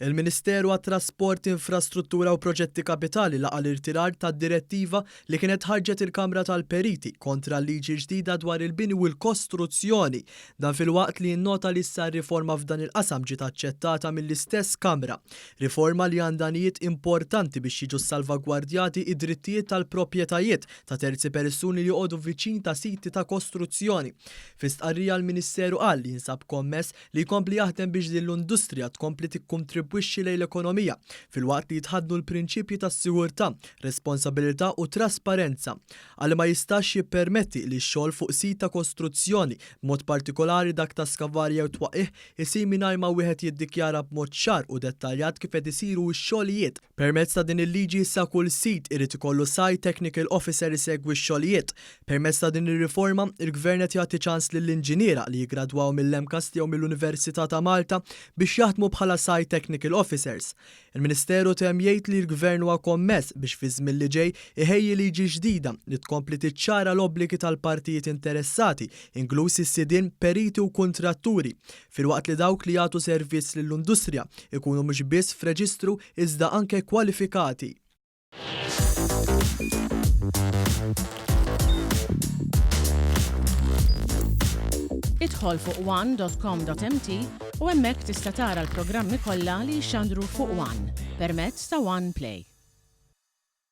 Il-Ministeru għat-Trasport, Infrastruttura u Proġetti Kapitali laqa' l-irtirar tad-direttiva li kienet ħarġet il-Kamra tal-Periti kontra l-liġi l-ġdida dwar il-bini u l-kostruzzjoni. Dan filwaqt li jinnota li issa r-riforma f'dan il-qasam ġiet aċċettata mill-istess Kamra. Riforma li għandha għanijiet importanti biex jiġu ssalvagwardjati d-drittijiet tal-proprjetajiet ta' terzi persuni li joqogħdu viċin ta' siti ta' kostruzzjoni. Fi stqarrija l-Ministeru qal li jinsab kommess li jkompli jaħdem biex din l-industrija tkompli tikkontribwixxi lejn l-ekonomija filwaqt li jitħaddnu l-prinċipji tas-sigurtà, responsabilità u trasparenza. Qal li ma jistax jippermetti li x-xogħol fuq sit ta' kostruzzjoni, b'mod partikolari dak ta' skavar jew twaqqigħ, isir mingħajr ma wieħed jiddikjara b'mod ċar u dettaljat kif qed isiru x-xogħlijiet. Permezz ta' din il-liġi issa kull sit irid ikollu Site Technical Officer isegwi x-xogħlijiet. Permezz ta' din ir-riforma, il-Gvern qed jagħti ċans lill-inġiniera li jiggradwaw mill-MCAST jew mill-Università ta' Malta biex jaħdmu bħala Site Technical Officers. Il-Ministeru temm jgħid li l-Gvern huwa kommess biex fiż-żmien li ġej iħejji liġi ġdida li tkompli tiċċara l-obbligi tal-partijiet interessati, inkluż is-sidien, periti u kuntratturi, filwaqt li dawk li jagħtu servizz lill-industrija jkunu mhux biss f'reġistru iżda anke kwalifikati. Idħol fuq one.com.mt u hemmhekk tista' tara l-programmi kollha li jixxandru fuq One permezz ta' One Play.